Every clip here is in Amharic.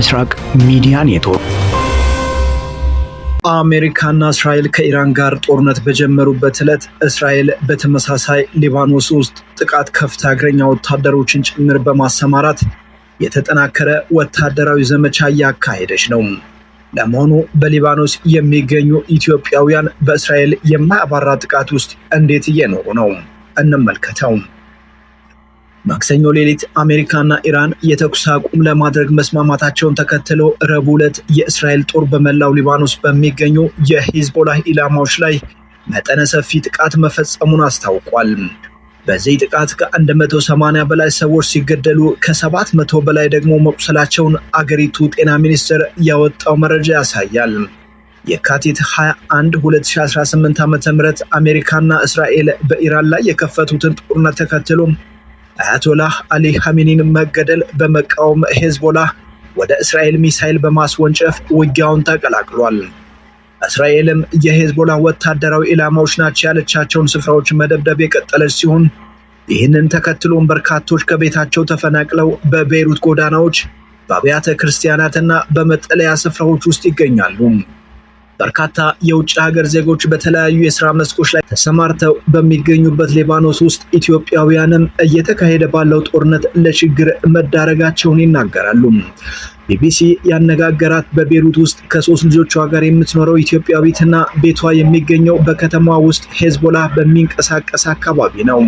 ምስራቅ ሚዲያ ኔትወርክ። አሜሪካና እስራኤል ከኢራን ጋር ጦርነት በጀመሩበት ዕለት እስራኤል በተመሳሳይ ሊባኖስ ውስጥ ጥቃት ከፍታ እግረኛ ወታደሮችን ጭምር በማሰማራት የተጠናከረ ወታደራዊ ዘመቻ እያካሄደች ነው። ለመሆኑ በሊባኖስ የሚገኙ ኢትዮጵያውያን በእስራኤል የማያባራ ጥቃት ውስጥ እንዴት እየኖሩ ነው? እንመልከተው። ማክሰኞ ሌሊት አሜሪካና ኢራን የተኩስ አቁም ለማድረግ መስማማታቸውን ተከትሎ ረቡዕ ዕለት የእስራኤል ጦር በመላው ሊባኖስ በሚገኙ የሂዝቦላህ ኢላማዎች ላይ መጠነ ሰፊ ጥቃት መፈጸሙን አስታውቋል። በዚህ ጥቃት ከ180 በላይ ሰዎች ሲገደሉ ከ700 በላይ ደግሞ መቁሰላቸውን አገሪቱ ጤና ሚኒስቴር ያወጣው መረጃ ያሳያል። የካቲት 21 2018 ዓ.ም አሜሪካና እስራኤል በኢራን ላይ የከፈቱትን ጦርነት ተከትሎ አያቶላህ አሊ ኻሜኒን መገደል በመቃወም ሄዝቦላህ ወደ እስራኤል ሚሳይል በማስወንጨፍ ውጊያውን ተቀላቅሏል። እስራኤልም የሄዝቦላ ወታደራዊ ኢላማዎች ናቸው ያለቻቸውን ስፍራዎች መደብደብ የቀጠለች ሲሆን ይህንን ተከትሎም በርካቶች ከቤታቸው ተፈናቅለው በቤይሩት ጎዳናዎች፣ በአብያተ ክርስቲያናትና በመጠለያ ስፍራዎች ውስጥ ይገኛሉ። በርካታ የውጭ ሀገር ዜጎች በተለያዩ የስራ መስኮች ላይ ተሰማርተው በሚገኙበት ሊባኖስ ውስጥ ኢትዮጵያውያንም እየተካሄደ ባለው ጦርነት ለችግር መዳረጋቸውን ይናገራሉ። ቢቢሲ ያነጋገራት በቤሩት ውስጥ ከሶስት ልጆቿ ጋር የምትኖረው ኢትዮጵያዊትና ቤቷ የሚገኘው በከተማዋ ውስጥ ሄዝቦላ በሚንቀሳቀስ አካባቢ ነው።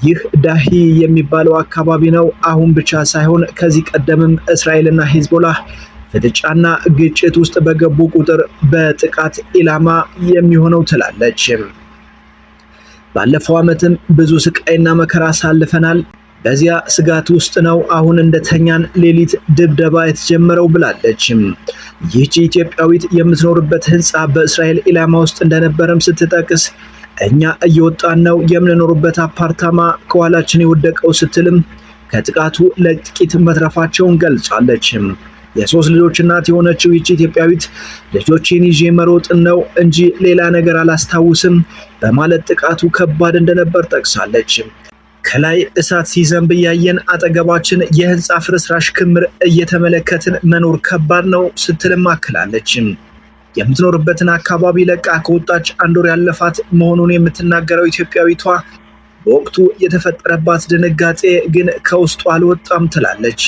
ይህ ዳሂ የሚባለው አካባቢ ነው። አሁን ብቻ ሳይሆን ከዚህ ቀደምም እስራኤልና ሄዝቦላ ፍጥጫና ግጭት ውስጥ በገቡ ቁጥር በጥቃት ኢላማ የሚሆነው ትላለች። ባለፈው ዓመትም ብዙ ስቃይና መከራ አሳልፈናል። በዚያ ስጋት ውስጥ ነው አሁን እንደተኛን ሌሊት ድብደባ የተጀመረው ብላለች። ይህች ኢትዮጵያዊት የምትኖርበት ህንፃ በእስራኤል ኢላማ ውስጥ እንደነበረም ስትጠቅስ እኛ እየወጣን ነው የምንኖርበት አፓርታማ ከኋላችን የወደቀው ስትልም ከጥቃቱ ለጥቂት መትረፋቸውን ገልጻለች። የሶስት ልጆች እናት የሆነችው ይህች ኢትዮጵያዊት ልጆቼን ይዤ መሮጥን ነው እንጂ ሌላ ነገር አላስታውስም በማለት ጥቃቱ ከባድ እንደነበር ጠቅሳለች። ከላይ እሳት ሲዘንብ እያየን አጠገባችን የህንፃ ፍርስራሽ ክምር እየተመለከትን መኖር ከባድ ነው ስትልም አክላለች። የምትኖርበትን አካባቢ ለቃ ከወጣች አንድ ወር ያለፋት መሆኑን የምትናገረው ኢትዮጵያዊቷ በወቅቱ የተፈጠረባት ድንጋጤ ግን ከውስጡ አልወጣም ትላለች።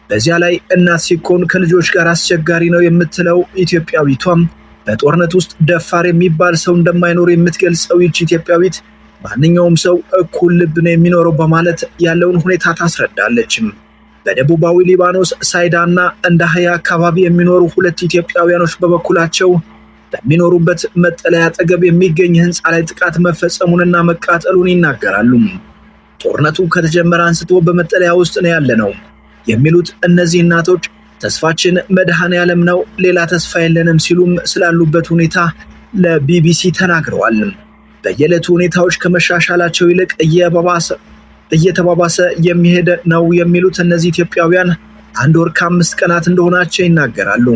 በዚያ ላይ እናት ሲኮን ከልጆች ጋር አስቸጋሪ ነው የምትለው ኢትዮጵያዊቷም በጦርነት ውስጥ ደፋር የሚባል ሰው እንደማይኖር የምትገልጸው ይህች ኢትዮጵያዊት ማንኛውም ሰው እኩል ልብ ነው የሚኖረው በማለት ያለውን ሁኔታ ታስረዳለች። በደቡባዊ ሊባኖስ ሳይዳና እንደ ሀያ አካባቢ የሚኖሩ ሁለት ኢትዮጵያውያኖች በበኩላቸው በሚኖሩበት መጠለያ አጠገብ የሚገኝ ህንፃ ላይ ጥቃት መፈጸሙንና መቃጠሉን ይናገራሉ። ጦርነቱ ከተጀመረ አንስቶ በመጠለያ ውስጥ ነው ያለ ነው የሚሉት እነዚህ እናቶች ተስፋችን መድኃኔ ዓለም ነው፣ ሌላ ተስፋ የለንም ሲሉም ስላሉበት ሁኔታ ለቢቢሲ ተናግረዋል። በየዕለቱ ሁኔታዎች ከመሻሻላቸው ይልቅ እየተባባሰ የሚሄድ ነው የሚሉት እነዚህ ኢትዮጵያውያን አንድ ወር ከ5 ቀናት እንደሆናቸው ይናገራሉ።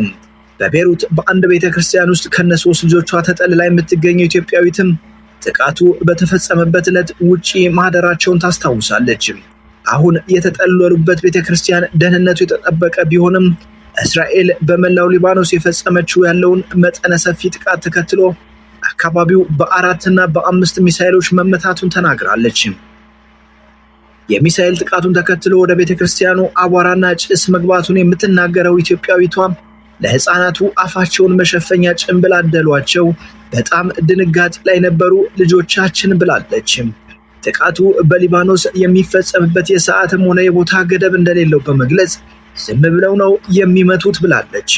በቤሩት በአንድ ቤተ ክርስቲያን ውስጥ ከነ ሶስት ልጆቿ ተጠልላ የምትገኘው ኢትዮጵያዊትም ጥቃቱ በተፈጸመበት ዕለት ውጪ ማደራቸውን ታስታውሳለች። አሁን የተጠለሉበት ቤተ ክርስቲያን ደህንነቱ የተጠበቀ ቢሆንም እስራኤል በመላው ሊባኖስ የፈጸመችው ያለውን መጠነ ሰፊ ጥቃት ተከትሎ አካባቢው በ4 እና በ5 ሚሳኤሎች መመታቱን ተናግራለች። የሚሳኤል ጥቃቱን ተከትሎ ወደ ቤተ ክርስቲያኑ አቧራና ጭስ መግባቱን የምትናገረው ኢትዮጵያዊቷ ለሕፃናቱ አፋቸውን መሸፈኛ ጭንብል አደሏቸው፣ በጣም ድንጋጤ ላይ ነበሩ ልጆቻችን ብላለች። ጥቃቱ በሊባኖስ የሚፈጸምበት የሰዓትም ሆነ የቦታ ገደብ እንደሌለው በመግለጽ ዝም ብለው ነው የሚመቱት ብላለች።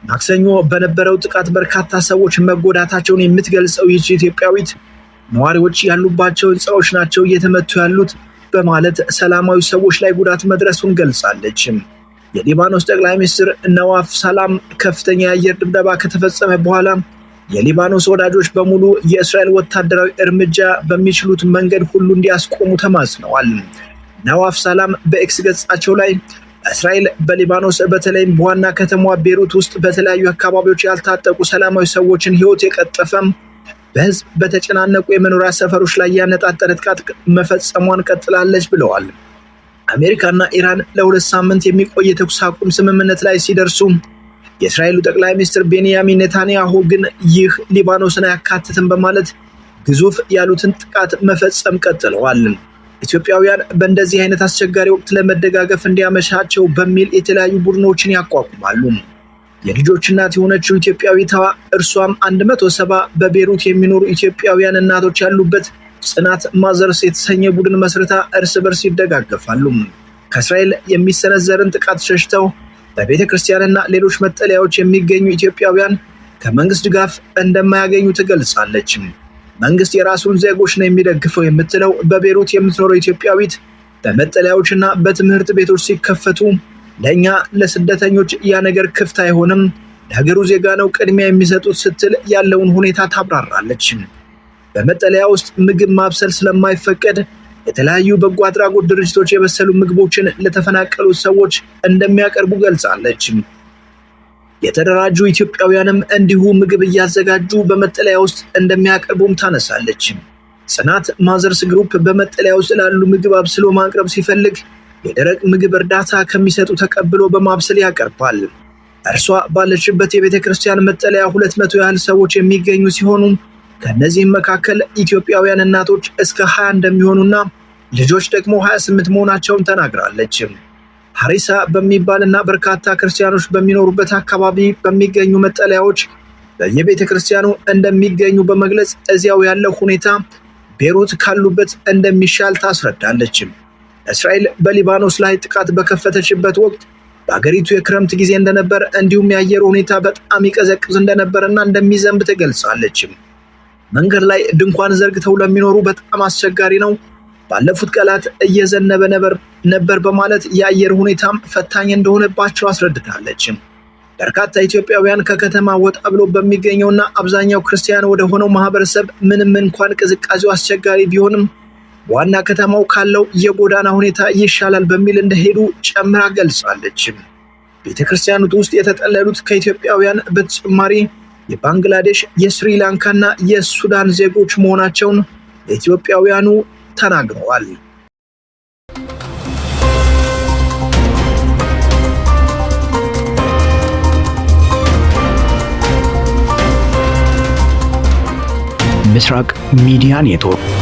ማክሰኞ በነበረው ጥቃት በርካታ ሰዎች መጎዳታቸውን የምትገልጸው ይህች ኢትዮጵያዊት ነዋሪዎች ያሉባቸው ሕንፃዎች ናቸው እየተመቱ ያሉት በማለት ሰላማዊ ሰዎች ላይ ጉዳት መድረሱን ገልጻለች። የሊባኖስ ጠቅላይ ሚኒስትር ነዋፍ ሰላም ከፍተኛ የአየር ድብደባ ከተፈጸመ በኋላ የሊባኖስ ወዳጆች በሙሉ የእስራኤል ወታደራዊ እርምጃ በሚችሉት መንገድ ሁሉ እንዲያስቆሙ ተማጽነዋል። ነዋፍ ሰላም በኤክስ ገጻቸው ላይ እስራኤል በሊባኖስ በተለይም በዋና ከተማዋ ቤሩት ውስጥ በተለያዩ አካባቢዎች ያልታጠቁ ሰላማዊ ሰዎችን ሕይወት የቀጠፈም በህዝብ በተጨናነቁ የመኖሪያ ሰፈሮች ላይ ያነጣጠረ ጥቃት መፈጸሟን ቀጥላለች ብለዋል። አሜሪካና ኢራን ለ2 ሳምንት የሚቆይ የተኩስ አቁም ስምምነት ላይ ሲደርሱ የእስራኤሉ ጠቅላይ ሚኒስትር ቤንያሚን ኔታንያሁ ግን ይህ ሊባኖስን አያካትትም በማለት ግዙፍ ያሉትን ጥቃት መፈጸም ቀጥለዋል። ኢትዮጵያውያን በእንደዚህ አይነት አስቸጋሪ ወቅት ለመደጋገፍ እንዲያመቻቸው በሚል የተለያዩ ቡድኖችን ያቋቁማሉ። የልጆች እናት የሆነችው ኢትዮጵያዊቷ እርሷም 170 በቤሩት የሚኖሩ ኢትዮጵያውያን እናቶች ያሉበት ጽናት Mothers የተሰኘ ቡድን መስርታ እርስ በርስ ይደጋገፋሉ። ከእስራኤል የሚሰነዘርን ጥቃት ሸሽተው በቤተ ክርስቲያንና ሌሎች መጠለያዎች የሚገኙ ኢትዮጵያውያን ከመንግስት ድጋፍ እንደማያገኙ ትገልጻለች። መንግስት የራሱን ዜጎች ነው የሚደግፈው የምትለው በቤሩት የምትኖረው ኢትዮጵያዊት በመጠለያዎችና በትምህርት ቤቶች ሲከፈቱ ለእኛ ለስደተኞች ያ ነገር ክፍት አይሆንም፣ ለሀገሩ ዜጋ ነው ቅድሚያ የሚሰጡት ስትል ያለውን ሁኔታ ታብራራለች። በመጠለያ ውስጥ ምግብ ማብሰል ስለማይፈቀድ የተለያዩ በጎ አድራጎት ድርጅቶች የበሰሉ ምግቦችን ለተፈናቀሉ ሰዎች እንደሚያቀርቡ ገልጻለች። የተደራጁ ኢትዮጵያውያንም እንዲሁ ምግብ እያዘጋጁ በመጠለያ ውስጥ እንደሚያቀርቡም ታነሳለች። ጽናት Mothers Group በመጠለያ ውስጥ ላሉ ምግብ አብስሎ ማቅረብ ሲፈልግ የደረቅ ምግብ እርዳታ ከሚሰጡ ተቀብሎ በማብሰል ያቀርባል። እርሷ ባለችበት የቤተ ክርስቲያን መጠለያ 200 ያህል ሰዎች የሚገኙ ሲሆኑ ከእነዚህም መካከል ኢትዮጵያውያን እናቶች እስከ 20 እንደሚሆኑና ልጆች ደግሞ 28 መሆናቸውን ተናግራለች። ሀሪሳ በሚባልና በርካታ ክርስቲያኖች በሚኖሩበት አካባቢ በሚገኙ መጠለያዎች በየቤተ ክርስቲያኑ እንደሚገኙ በመግለጽ እዚያው ያለው ሁኔታ ቤሩት ካሉበት እንደሚሻል ታስረዳለች። እስራኤል በሊባኖስ ላይ ጥቃት በከፈተችበት ወቅት በአገሪቱ የክረምት ጊዜ እንደነበር እንዲሁም የአየር ሁኔታ በጣም ይቀዘቅዝ እንደነበርና እንደሚዘንብ ትገልጻለች። መንገድ ላይ ድንኳን ዘርግተው ለሚኖሩ በጣም አስቸጋሪ ነው። ባለፉት ቀናት እየዘነበ ነበር በማለት የአየር ሁኔታም ፈታኝ እንደሆነባቸው አስረድታለች። በርካታ ኢትዮጵያውያን ከከተማ ወጣ ብሎ በሚገኘውና አብዛኛው ክርስቲያን ወደ ሆነው ማህበረሰብ ምንም እንኳን ቅዝቃዜው አስቸጋሪ ቢሆንም ዋና ከተማው ካለው የጎዳና ሁኔታ ይሻላል በሚል እንደሄዱ ጨምራ ገልጻለች። ቤተክርስቲያኑ ውስጥ የተጠለሉት ከኢትዮጵያውያን በተጨማሪ የባንግላዴሽ፣ የስሪላንካና የሱዳን ዜጎች መሆናቸውን ኢትዮጵያውያኑ ተናግረዋል። ምስራቅ ሚዲያ ኔትወርክ።